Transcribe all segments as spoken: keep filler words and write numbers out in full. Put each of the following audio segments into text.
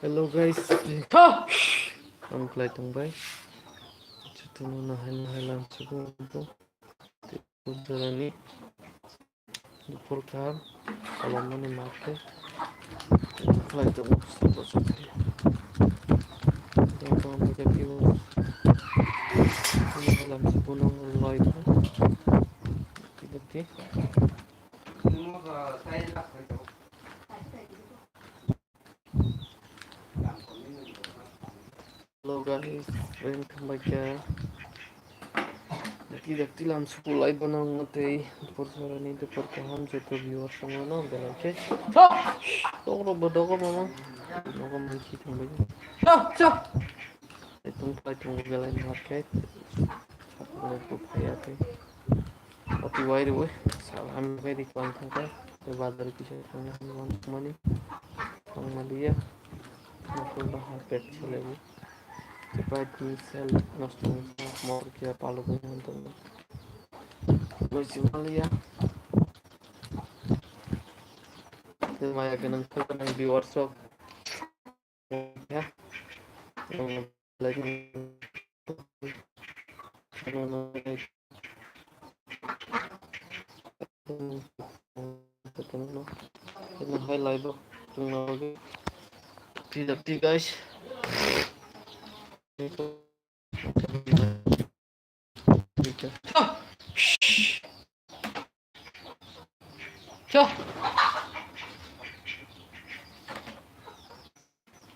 Hello guys, tha! Ang khlai tongbai. Chutu no nahai nahai lam sugo bo. Tei jorani. Dupor kaham, kolomani market. Khlai tongo, sabo sabo. Tei kaham khe pibo. Lamsa bono loi kha. Tei tei. Hello guys, welcome back. Dakti dakti lam suku lai bono ang tei dupor sorani dupor kaham joto viewers rok no belai khe. Tokro bo dogo mama. Nogo mansi thangbai. Cha cha. Tei tong pai tong belai market. Sapung ko phaya tei. Oti wai rwi, sal hamya khe ri kwlwng thangkha, tei bazar kisa thangna hwnwi uansukmani thangmaliya, mokol bahar pet selebu, tei bike ni sel nosto wngkha, motor kiya palugwi wngtongma, uansukmaliya, tei maya gwnang kha gwnang viewers rok. Hai live o tongna bagwi. Twi jak twi guys.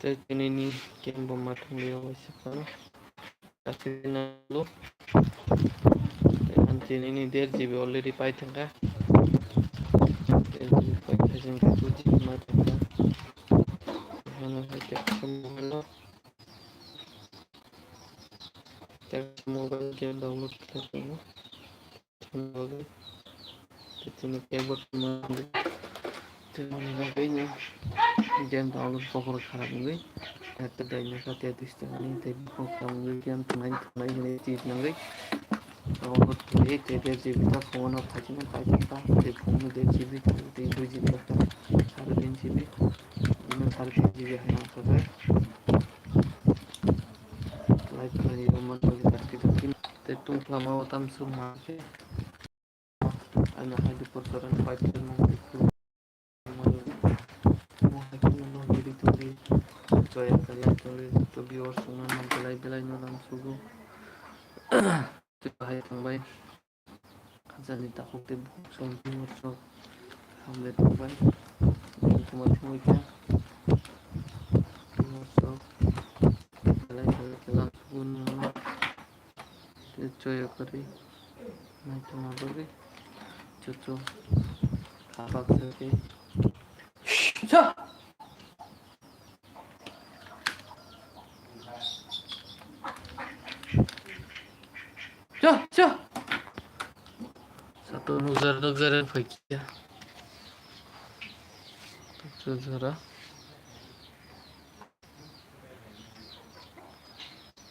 Tei tini ni game bo ma thang liya waisa phano. Kasi na lo. Tei ang tini ni der G B already pai thangkha. Der G B pai thajeng two G B ma thangkha. Hano hai khe mobile no. Tei mobile game download khlai tongo. Tini keyboard mandi. Tini bagwi no game download bokhorok kharap wngwi. Ate dai nokha tei twis tongmani tei bokhorok kharap wngwi game tongnai tongnai hinwi twi nangwi. Download khlai tei der G B ta phone o phaikhe no paithakha tei phone no der G B tei dui G B ta sare tin G B. Bini sare tin G B hai nangkha khe. Live khlai rw man bagwi dakti dakti. Tei tungphla ma o tamsuk ma khe. Ano hai dupor soran five ten ma khe. Mo hai khe no giri tongdi. Joya khe live tongdi. To viewers rok no belai belai no lam sugo. Tei bahai tongbai. Khajani takhuk tei bukhuk song viewers rok hamle tongbai. Tongma thangwi khe viewers rok belai belai khe lam sugo nini. Tei joya kwrwi naitongma bagwi chuchu kha baksa khe. Cha! Cha, cha! Sato nukjar nukjar phai khe. Nukjar jora.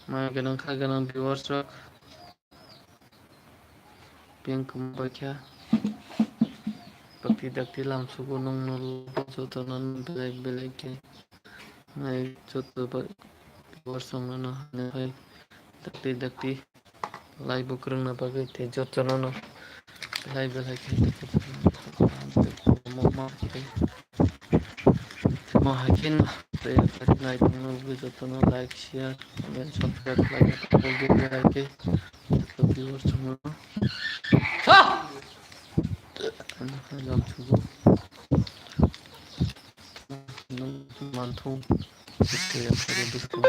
Mai ganang kha ganang viewers rok. Peng kwma bai kha. Dakti dakti lam sugo nung nul joto no belai belai khe. Nai joto ba viewers rok no no hwnwi hai dakti dakti live o kwrwngna bagwi tei joto no no belai belai khe. Mo hai khe no tei naitongma bagwi joto no like, share, comment, subscribe khlai tongdi belai khe. Joto viewers rok no. Ano hai lam sugo. Nung manthung. Sisi yang pada dukung.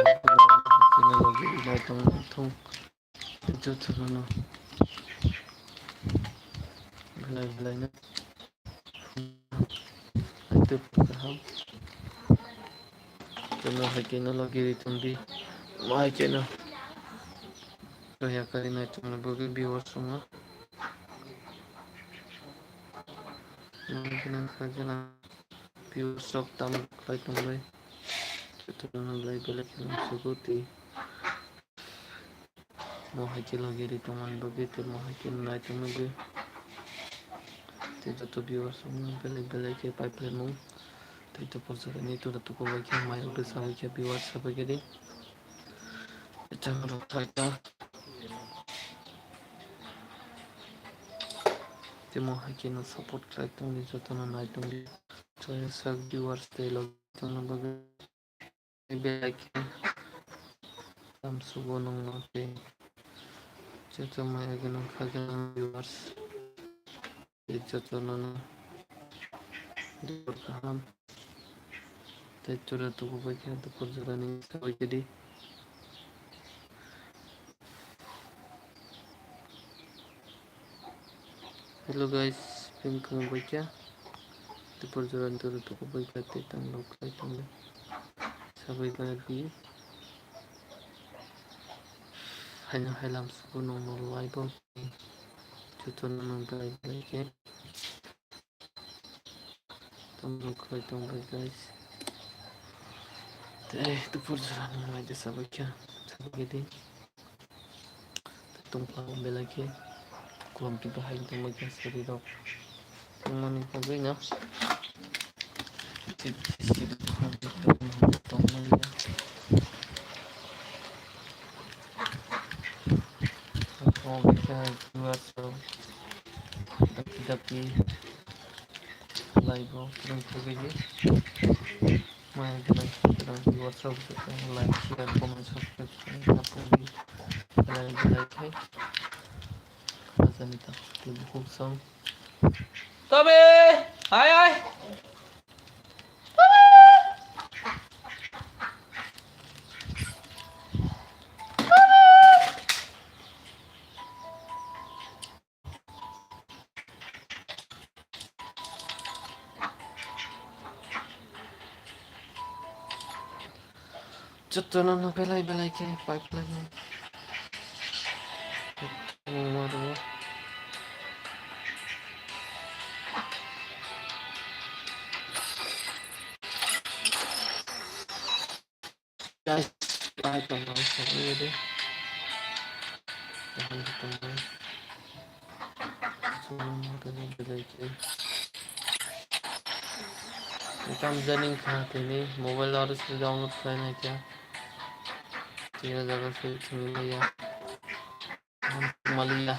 Kena lagi inai tong thung. Joto no. Belai belai no. Itu kaham. Kena hai kena lagi tongdi. Mai kena. Kaya kari nai tongna bagwi viewers rok no. Nang khe nang kha khe nang viewers rok tamo khlai tong bai. Jotono belai belai khe sugo tei mo hai khe logi ri tongmani bagwi tei mo hai khe nai tongmani bagwi tei joto viewers rokno belai belai khe pai phlaimung tei tei porjak ani tura tuku bai khe mai rok rwsa bai khe viewers sabai khe di. Chang rok thai ta. Tei mo hai khe no support khlai tongdi, jotono nai tongdi. Chwng sak viewers tei log tongna bagwi belai khe tam sugo nongno tei joto maya gwnang kha gwnang viewers. Tei jotono no dor kaham. Tei tura tuku bai khe dukur jorani sabai khe di. Hello guys, pin khum bai khe dukur jorani tura tuku bai khe tei tang rok khai tong le sabai khe di. Haino hailam sugo nongno live o jotono nang belai belai khe. Tamo khlai tong bai guys. Tei dukur jorani mai de sabai kha. Sabai khe di. Tei tong pha belai khe. Kulam ki bahai tong bai kha sari rok. Tongmani bagwi no. Tei siri tong bai kha. Tong bai kha viewers rok. Dapi dapi. Live o kwrwng thugwi di. Maya belai kwrwng viewers rok belai like, share, comment, subscribe khlai na pogwi belai belai khai. Khajani ta tei bukhuk song. Tobe! Hai hai! Jotono no belai belai khe pipeline. Guys, pai tongmani sogwi de. Kaham khe tongmani. Sogwi motani belai khe. Ekam joining kha tini mobile aro se download khlai nai khe. Tini jaga se thwngwi maya. Maliya.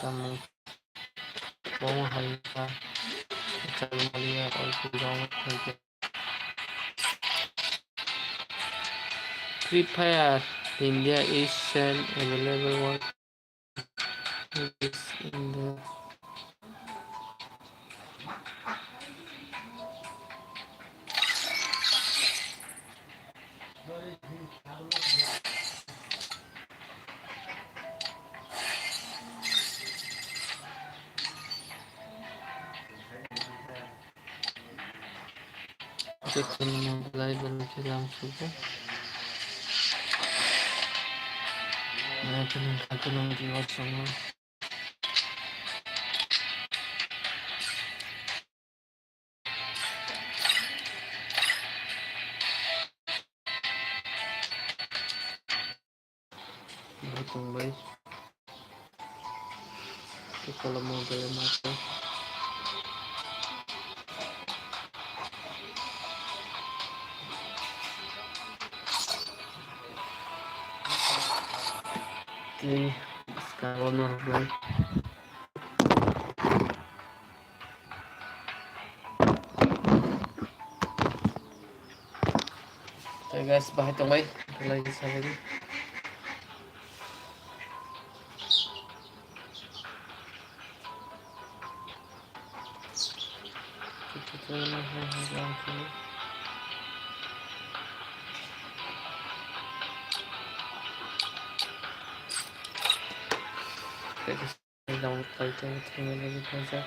Tamo. Bomo hai kha. Chal maliya, oi khe download khlai khe. Free Fire India is an available one. Is in the Jotono belai belai khe lam sugo. Naikolong naikolong di watchungo. Bo tongbai. Tei kolom o belai ma khe. Tei bwskango norok bai. Tei guys, bahai tongbai, belai khe salai di. Tei guys, Download khlai tei thwngmani bagwi khaijak.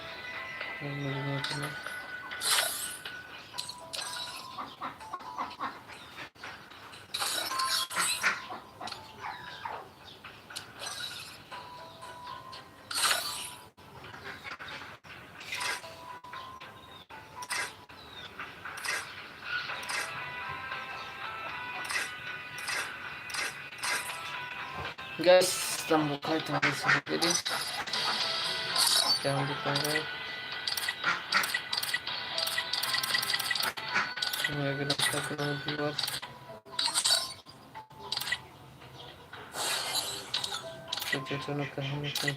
Guys, tamo khai tong guys, ready? Jangan lupa guys. Semoga kita semua viewers. Kita semua kaham itu.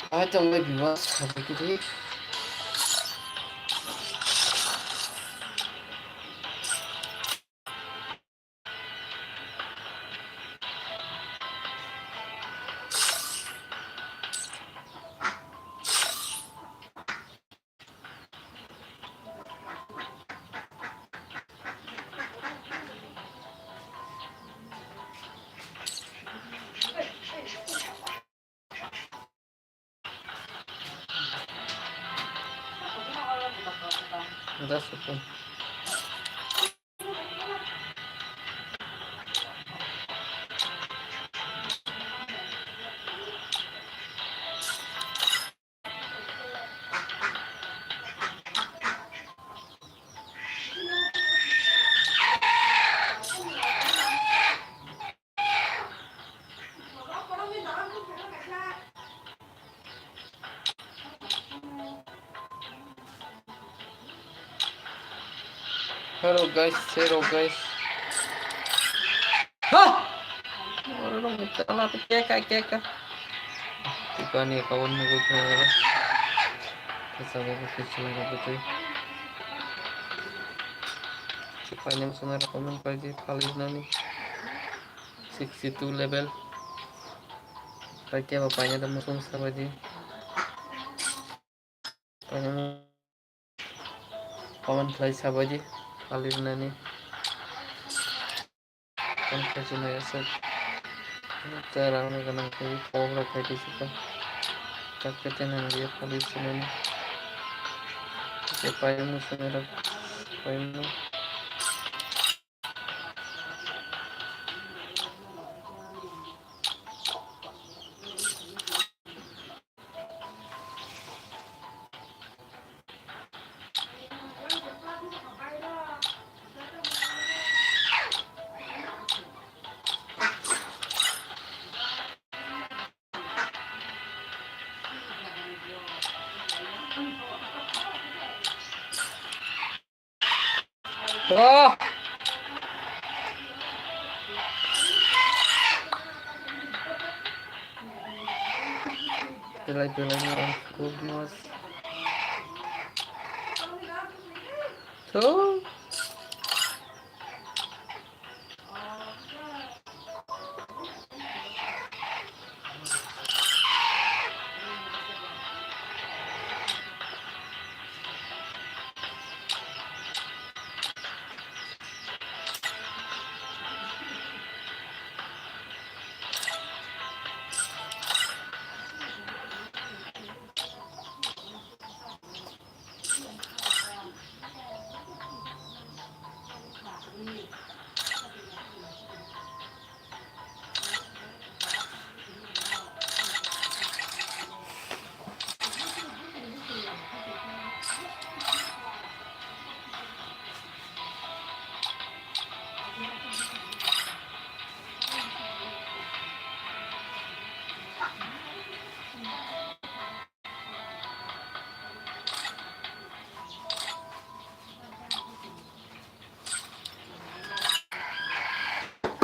Ai tong bai biwa sabi kiri. That's okay. Hello guys, hello guys. Ha! Oro rong tala pe keka keka. Tikani kawan ni gua kena. Kesa gua kesa gua betul. Sipai nem sona comment pai di palis nani. Sixty two level. Pai keba pai na da musung sabai di. Comment khlai sabaidi, phalirnani. Comment khlai sinai aswk. Tei rangni gwnang khe kok rok khai twi sika. Kak khe tei nang liya phalir sinani. Tei paimung sinai rok paimung. Oh. Belai belai no ang kuk mas. Tuh.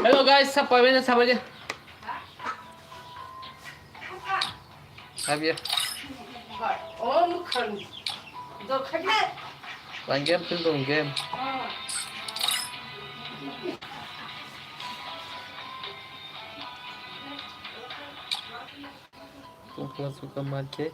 Hello guys, sab pai bene sab aja. Habia. Lang game tu dong game. Kung kung suka market.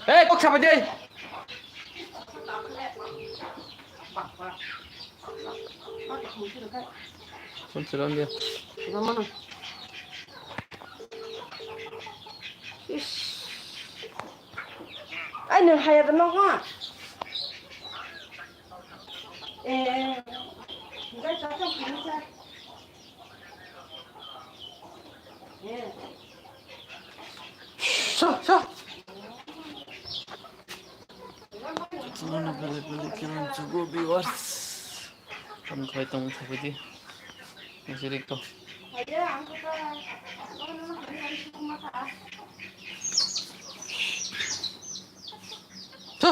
Hey, kok sapa jai? Phone chwla dia. Ish. Ai, nwng haya da nok ha? Eh. Sa, sa. Bele bele kiran chugo viewers. Tam khai tong thabi di. Nasirik to. Sa.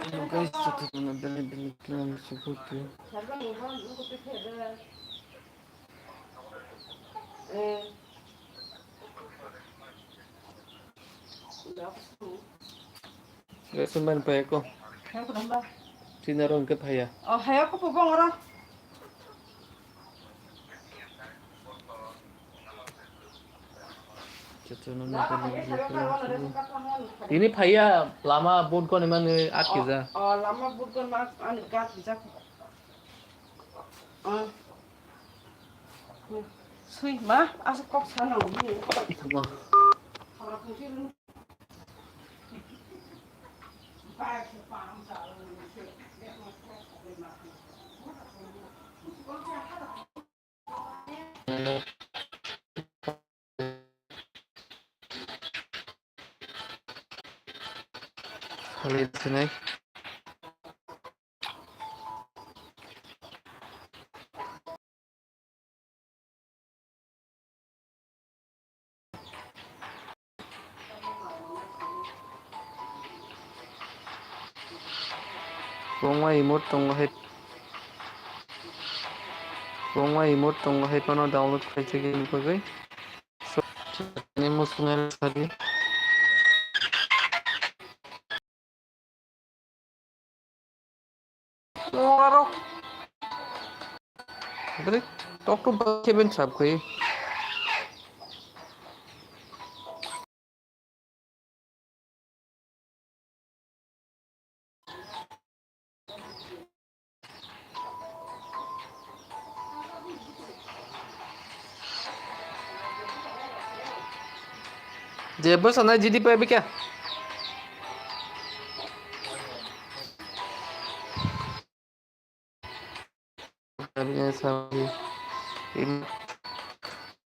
Hello guys, today I'm gonna build a building plan to go to. Guys, main pa ko. Tina rong ke phaya. Oh, haya ko po bong ora. Ini phaiya lama bot goni mani atkija. Oh, oh, lama bot goni mani atkija. Oh. Sui ma, asa kok sana. Tamo. Hali sinai. Kwbangma emote tongo hai, kwbangma emote tongo hai phano download khaijagwi nukjagwi. So, ani muchungma sadi. Aro. Beri, tok to ba keben sab kai. Jebo sana G D P bika.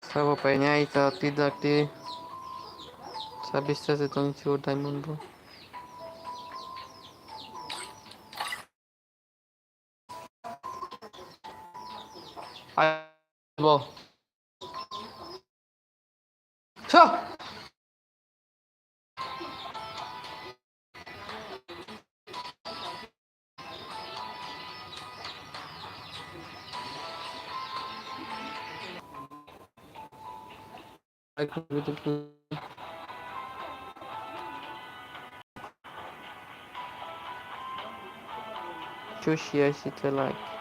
Sabo painai ta tidak ti. Sabis sa se tong chu diamond bo. Ai bo. Sa. Chushi I see the like.